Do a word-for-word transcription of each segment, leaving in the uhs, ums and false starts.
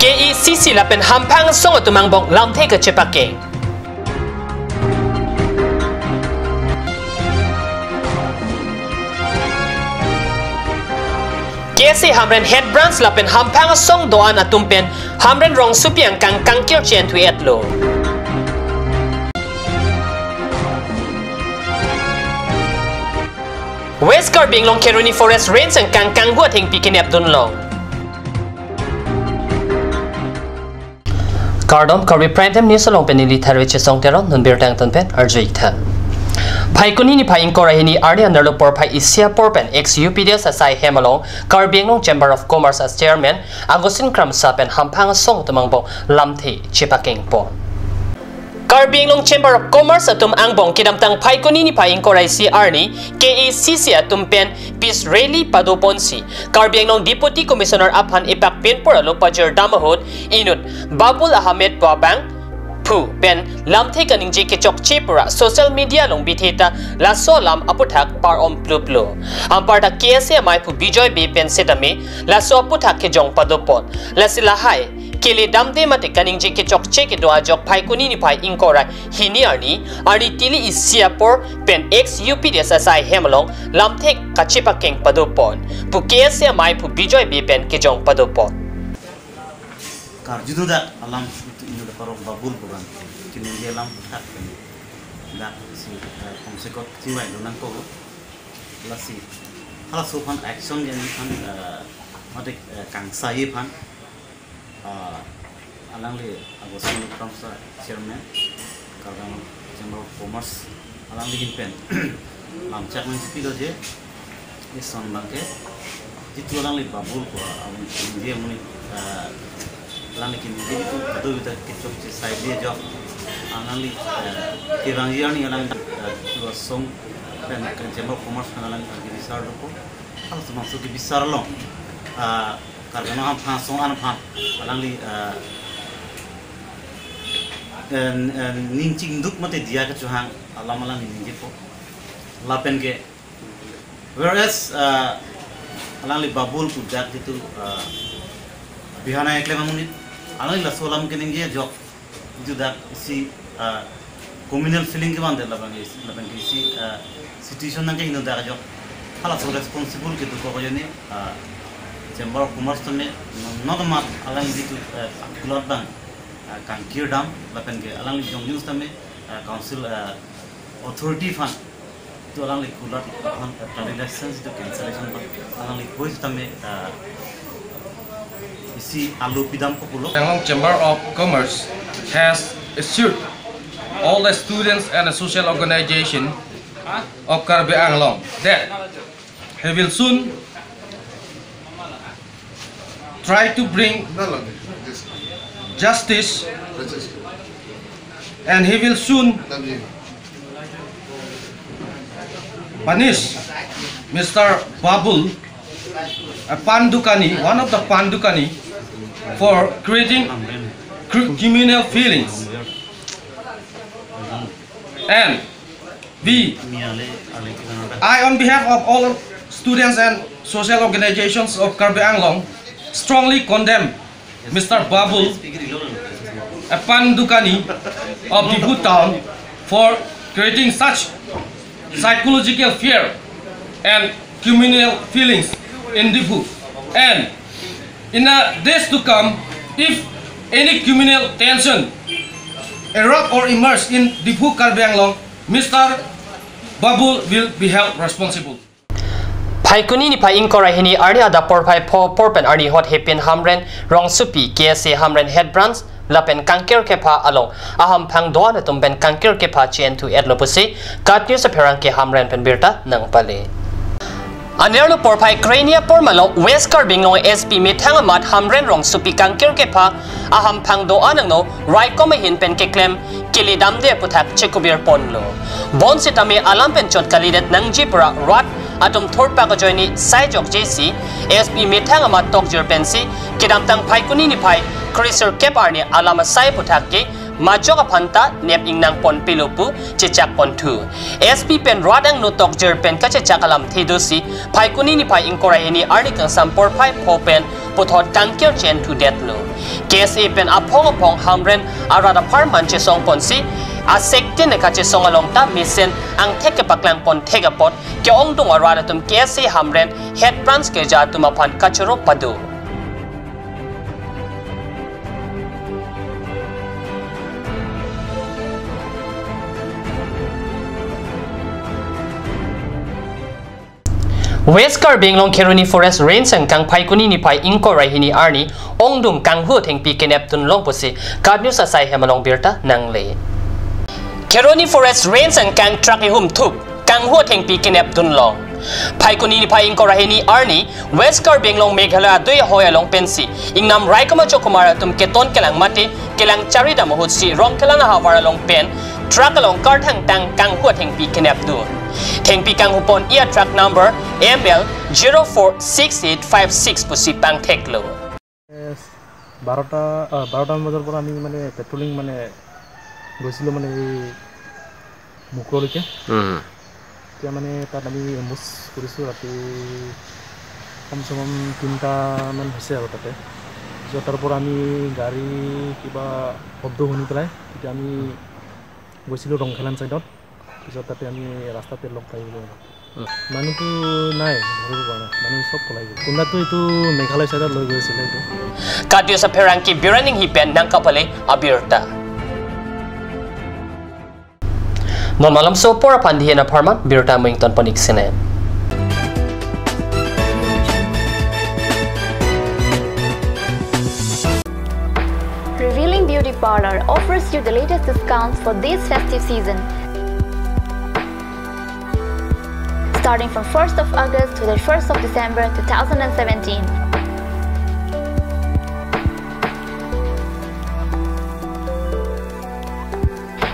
K A C C lapen hamphang asong atum angbong lamthe kachepakeng. K S A Hamren Head Branch lapen hamphang asong do-an atum pen Hamren rongsopi angkang kangkir che-enthu etlo. West Karbi Anglong Kheroni Forest Range angkang kanghu athengpi kenep dunlong. Kardom, Karbi Prime Time News along pen neli Tharve Chesong Teron, non birta angton pen arju-ik tha. Phaikuni niphai ingkoi ra hini arni anerlo porphai isi apor pen ex U P D S asai hem along Karbi Anglong Chamber of Commerce a Chairman Augustine Kramsa pen hamphang asong atum angbong lamthe chepakengpon. Karbi Anglong Chamber of Commerce atum angbong kedamtang Phaikuni niphai ingkoi ra isi arni K A C C atum pen peace rally padoponsi Karbi Anglong Deputy Commissioner aphan ipak pinpur alo pajirdam ahut inut Babul Ahamed pu abangphu pen lamthe kaningje kechokche pura social media along bithe ta laso alam aputhak par-om pluplo. Anparta K S A amaiphu Bijoy Bey pen setame laso aputhak kejong padopon. Lasi lahai kele damde mate kaningje kechokche kedo ajok Phaikuni niphai ingkoi ra hini arni, arni tili isi apor pen ex U P D S asai hem along lamthe kachepakeng padopon pu K S A amaiphu Bijoy Bey pen kejong padopon. Karjudo dak alam itu inut parok Babul pu abang. Kini dia alam tak kan. Dak si, eh, komsekot si wai lo nangkok. Lasi halaso aphan action yang aphan, eh, mate, eh, kangsaye aphan, eh, alangli Augustine Kramsa Chairman, Karbi Anglong Chamber of Commerce, alangli ahin pen lamchak nangchipilo je, ison abangke, jitu alangli Babul pu, ah, amonit, ah, alangli kiningje jitu kadokave ta kechokche sai le ajok, alangli, ah, kevangji arni alangli, ah, jitu asong pen, pen Chamber of Commerce pen alangli kebisar dopo, halaso abangso kebisar along, ah, Karbi Anglong hamphang asong an aphan alangli, ah, en, en, ning chingduk mate diya kechohang alam alangli ningjepo. Lapen ke, whereas, ah, alangli Babul pu dak jitu, ah, Bihana eklem amonit, alangli laso alam keningje ajok, jitu dak isi, ah, communal feeling kevan det labang isi, labang isi, ah, situation nangkehingno dak ajok. Halaso responsible kedokok ajoine, ah, Chamber of Commerce tame, non amat alangli jitu, ah, kulat abang, ah, kangkir dam, lapen ke alangli jongjung tame, ah, council, ah, authority aphan, jitu alangli kulat aphan, ah, trade license jitu cancellation aphan alangli hoi tame, ah, isi alo pidampo pulo. Anglong Chamber of Commerce has assured all the students and the social organization of Karbi Anglong that he will soon try to bring justice, and he will soon punish Mister Babul, a pan dukani, one of the pan dukani, for creating cr-, criminal feelings. And we, I, on behalf of all students and social organizations of Karbi Anglong, strongly condemn Mister Babul, a pan dukani of Diphu town, for creating such psychological fear and criminal feelings in Diphu. And in the days to come, if any criminal tension erupt or emerge in Diphu Karbi Anglong, Mister Babul will be held responsible. Phaikuni niphai ingkoi ra hini arni adap porphai pho apor pen arni hot hepin Hamren rongsopi K S A Hamren Head Branch lapen kangkir kepha along ahamphang do-an atum pen kangkir kepha che-enthu etlo pusi KAT News apherangke Hamren pen birta nangpale. Anerlo porphai kreni apor malom West Karbi Anglong S P methang amat Hamren rongsopi kangkir kepha ahamphang do-an angno raikom ahin pen keklem kele damde aputhak chekubir ponlo. Bonsitame alam pen chot kalidet nangji pura rat atum thurpak ajoine saijokjesi S P methang amat tokjir pensi kedamtang Phaikuni niphai kresirkep arni alam asai aputhak ke majok aphanta nep ingnang ponpelo pu chechak ponthu. S P pen rat angno tokjir pen kachechak alamthe dosi Phaikuni niphai ingkoi ra hini arni kangsam porphai pho pen puthot kangkir che-enthudetlo. K K S A pen aphong aphong Hamren arat apharman chesong ponsi, asektin kachesong along ta mesen angthek kepaklang pon thek apot, ke-ongdung arat atum K S A Hamren Head Branch keja atum aphan kachoro pado. West Karbi Anglong Kheroni Forest Range angkang Phaikuni niphai ingkoi ra hini arni ongdung kanghu thengpi kenep dunlong pusi KAT News asai hem along birta nangle. Kheroni Forest Range angkang truck ihum thup kanghu thengpi kenep dunlong. Phaikuni niphai ingkoi ra hini arni West Karbi Anglong Meghalaya adui ahoi along pensi ingnam raikom achokumar atum keton kelang mate kelang charidam ahutsi Rongkhelan ahavar along pen truck along karthangtang kanghu thengpi kenep dun. Thengpi kanghu pon-i a truck number M L zero four six eight five six pusi pangtheklo. বাৰটা, আহ, বাৰটামান বজাৰ পৰা আমি মানে পেট্ৰলিং মানে গৈছিলোঁ মানে এই মুকুললৈকে। উম। এতিয়া মানে তাত আমি এম্বুছ কৰিছোঁ ৰাতি কমচে কম তিনিটামান হৈছে আৰু তাতে। পিছত তাৰ পৰা আমি গাড়ী কিবা শব্দ শুনি পেলাই তেতিয়া আমি গৈছিলোঁ ৰংখেলান ছাইডত। পিছত তাতে আমি ৰাস্তাতে লগ পাই গ'লোঁ আৰু। উম। মানুহটো নাই, ধৰিব পৰা নাই। মানুহ চব পলাই গ'ল। কোনোবাটো এইটো মেঘালয় ছাইডত লৈ গৈছিলে এইটো। KAT News apherangke Biraning hipen nangkapale abirta. Non malomso apor aphan dihen apharman birta mington ponik sene. Revealing Beauty Parlor offers you the latest discounts for this festive season. Starting from first of August to the first of December two thousand seventeen.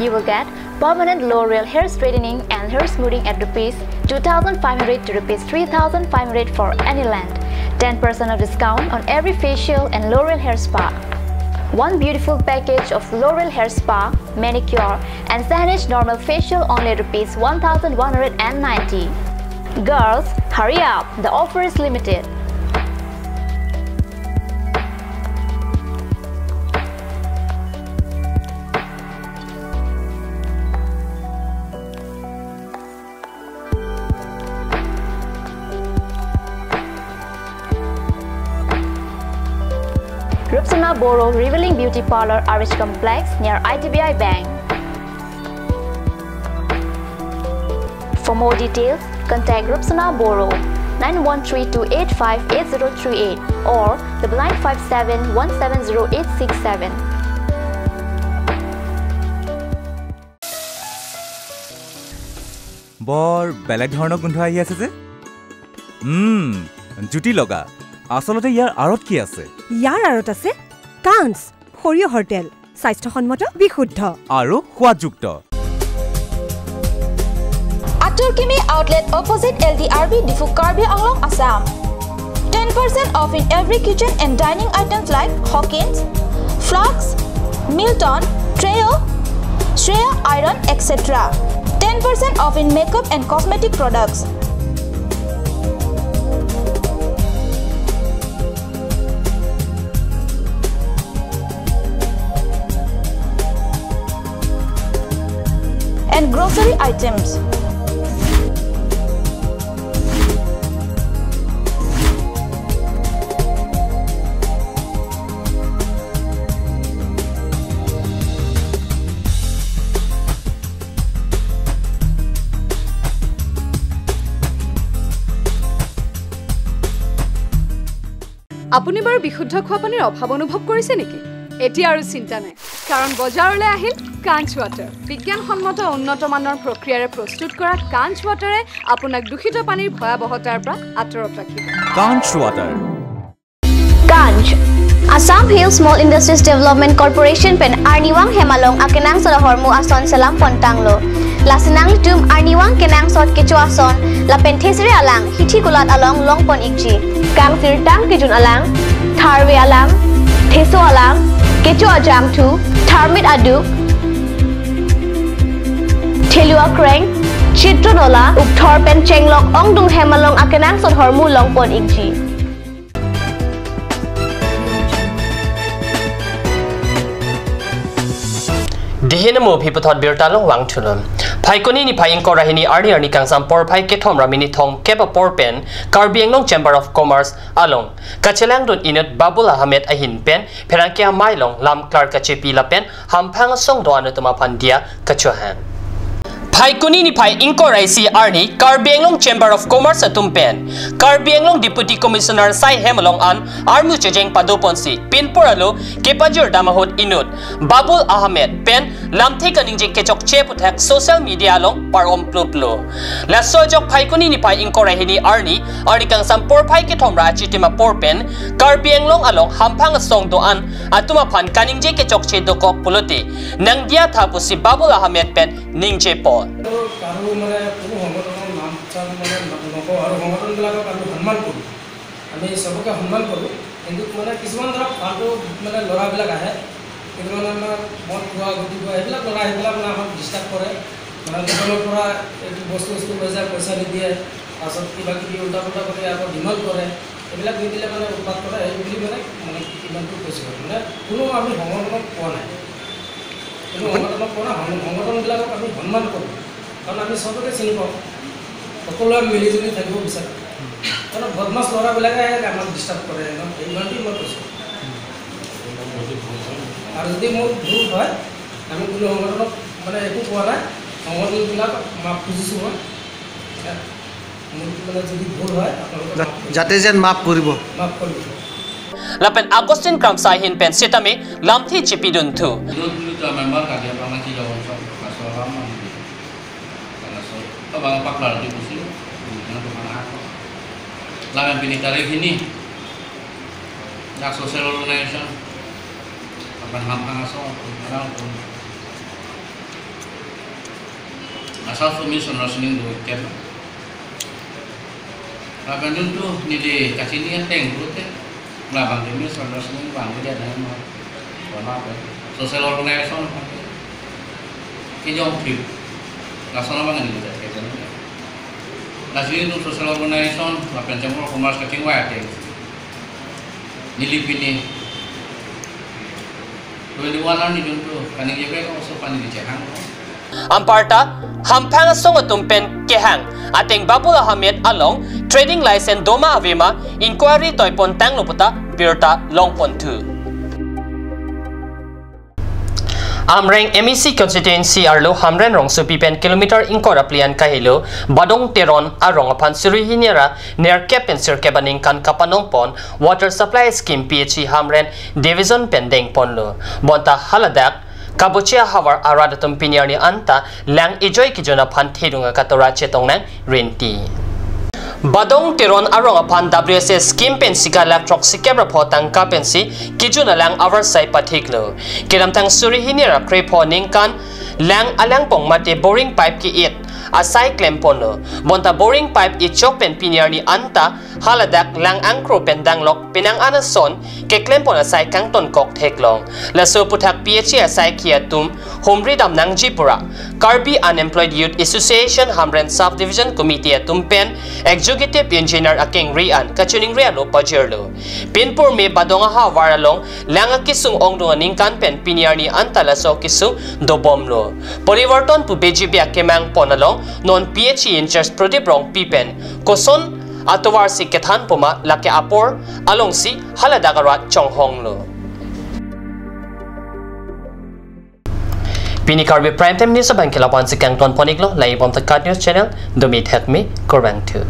You will get permanent L'Oreal hair straightening and hair smoothing at rupees two thousand five hundred to rupees three thousand five hundred for any length. Ten percent of discount on every facial and L'Oreal hair spa. One beautiful package of L'Oreal hair spa, manicure, and Saneesh normal facial only rupees one thousand one hundred and ninety. Girls, hurry up! The offer is limited. Rupsona Boro Revealing Beauty Parlor, R H Complex, near I D B I Bank. For more details, contact Rupsona Boro, nine one three two eight five eight zero three eight or double nine five seven one seven zero eight six seven. বৰ বেলেগ ধৰণৰ গোন্ধ আহি আছে যে। উম, জুতি লগা। আচলতে ইয়াৰ আঁৰত কি আছে? ইয়াৰ আঁৰত আছে কাঞ্চ, সৰিয়হৰ তেল, স্বাস্থ্যসন্মত, বিশুদ্ধ। আৰু সোৱাদযুক্ত। Atur Kimi Outlet, opposite L D R B, Diphu, Karbi Anglong, Assam. Ten percent off in every kitchen and dining items like Hawkins, Flux, Milton, Treo, Shreya Iron, et cetera. Ten percent off in makeup and cosmetic products. And grocery items. আপুনি বাৰু বিশুদ্ধ খোৱা পানীৰ অভাৱ অনুভৱ কৰিছে নেকি? এতিয়া আৰু চিন্তা নাই, কাৰণ বজাৰলৈ আহিল কাঞ্চ ৱাটাৰ। বিজ্ঞানসন্মত উন্নত মানৰ প্ৰক্ৰিয়াৰে প্ৰস্তুত কৰা কাঞ্চ ৱাটাৰে আপোনাক দূষিত পানীৰ ভয়াৱহতাৰ পৰা আঁতৰত ৰাখিব। কাঞ্চ water. Kanch, Assam Hill Small Industries Development Corporation pen arnivang hem along akenangsot ahormu ason selam pontanglo. Lasi nanglitum arnivang kenangsot kecho ason lapen thesere alang hithi kulat along longpon ikji. Kangsirtang kejun alang, tharve alang, theso alang, kecho ajangthu, tharmit aduk, thelu akreng, chitro nola, ukthor pen chenglok ongdung hem along akenangsot ahormu longpon ikji. Ihin mo phi puthot birta along vangthulo. Phaikuni niphai ingkoi ra hini arni arni kangsam porphai kethom ra minit thomkep apor pen Karbi Anglong Chamber of Commerce along kachelangdun inut Babul Ahamed ahin pen pherangke amei along lam klar kachepi lapen hamphang asong do-an atum aphan diya kachohang. Phaikuni niphai ingkoi ra isi arni Karbi Anglong Chamber of Commerce atum pen Karbi Anglong Deputy Commissioner asai hem along an armu chejeng padoponsi pinpur alo kepajir dam ahut inut Babul Ahamed pen lamthe kaningje kechokche aputhak social media along par-om pluplo. Laso ajok Phaikuni niphai ingkoi ra hini arni, arni kangsam porphai kethom ra achitim apor pen Karbi Anglong along hamphang asong do-an atum aphan kaningje kechokche dokok pulote nangdiya tha pusi Babul Ahamed pen ningjepon. কাৰো মানে কোনো সংগঠনৰ নাম চাম মানে নকওঁ আৰু সংগঠনবিলাকক আমি সন্মান কৰোঁ। আমি চবকে সন্মান কৰোঁ, কিন্তু মানে কিছুমান ধৰক ফাল্টু মানে ল'ৰাবিলাক আহে, কিন্তু মানে আমাৰ মদ খোৱা, গুটখা খোৱা, এইবিলাক ল'ৰা আহি পেলাই মানে আমাক ডিষ্টাৰ্ব কৰে। মানে দোকানৰ পৰা এইটো বস্তু চস্তু লৈ যায়, পইচা নিদিয়ে, তাৰপিছত কিবা কিবি উল্টা পুল্টা কৰি আকৌ ডিমাণ্ড কৰে। এইবিলাক নিদিলে মানে উৎপাত কৰে, এই বুলি মানে, মানে ইমানটো কৈছোঁ আৰু। মানে কোনো আমি সংগঠনক কোৱা নাই, কোনো সংগঠনক কোৱা নাই। সং-, সংগঠনবিলাকক আমি সন্মান কৰোঁ, কাৰণ আমি চবকে চিনি পাওঁ, সকলোৱে মিলি জুলি থাকিব বিচাৰোঁ। কাৰণ বদমাছ ল'ৰাবিলাকে আহে আমাক ডিষ্টাৰ্ব কৰে, ইমান, ইমানটোৱে মই কৈছোঁ। আৰু যদি মোৰ ভুল হয়, আমি কোনো সংগঠনক মানে একো কোৱা নাই, সংগঠনবিলাক মাফ খুজিছোঁ মই। মোৰ মানে যদি ভুল হয়, আপোনালোকে মাফ কৰিব। যাতে যেন মাফ কৰিব। মাফ কৰিব। Lapen Augustine Kramsa ahin pen setame lamthe chepidunthu. Dulu dulu tu member kami apa masih jawab sok, masuk lama gitu. Karena so, apa apa kelar di musim, dengan kemana aku. Lamen pini tarikh hini, na social organization, apan hamphang asong, apan orang pun. Asal sumi sonro sining do kem. Lapen dun tu neli kachini ateng tu te. Labang kami sonro sining bang dia dengan mau. Kona pe. Social organization. Kijong trip. Lason abang neli kachini. Kachini tu social organization, lapen Chamber of Commerce kachingvai ateng. Neli pini twenty-one arni dun tu, kaningje bek oso pani di chehang. Anparta, hamphang asong atum pen kehang ateng Babul Ahamed along trading license doma avema inquiry toipon tanglo puta birta longponthu. Amreng M A C constituency arlo Hamren rongsopi pen kilometer ingkoi ra phli an kahelo Badong Teron arong aphan suri hini ra nerkep pen sirkep aningkan kapanongpon water supply scheme P H E Hamren division pen dengponlo. Bonta haladak kaboche ahavar arat atum pini arni anta lang ejoi kejun aphan thedung akatora chetong nang rinti. Badong Teron arong aphan W S S scheme pen sika lakh throksikep ra pho tangka pensi kejun alang avarsai pathiklo. Kedamtang suri hini ra krepho aningkan lang alangpong mate boring pipe ke-et asai klemponlo. Bonta boring pipe echok pen pini arni anta haladak lang angkro pen danglok penang an ason keklempon asai kangtonkok theklong. Laso aputhak P H E asai ki atum humri dam nangji pura Karbi Unemployed Youth Association Hamren Sub Division Committee atum pen Executive Engineer akengri an kachiningri alo pajirlo. Pinpur me Badong ahavar along lang akesung ongdung aningkan pen pini arni anta laso akesung dobomlo. Porivarton pu B J P akemangpon along non P H E in-charge Pradip Rongpi pen koson atovarsi kethan poma lake apor alongsi haladak arat chonghonglo. Pini Karbi Prime Time News abang ke la-an si kangtonpon-iklo, laibom ta KAT News Channel, domi thekmi, kurvangthu.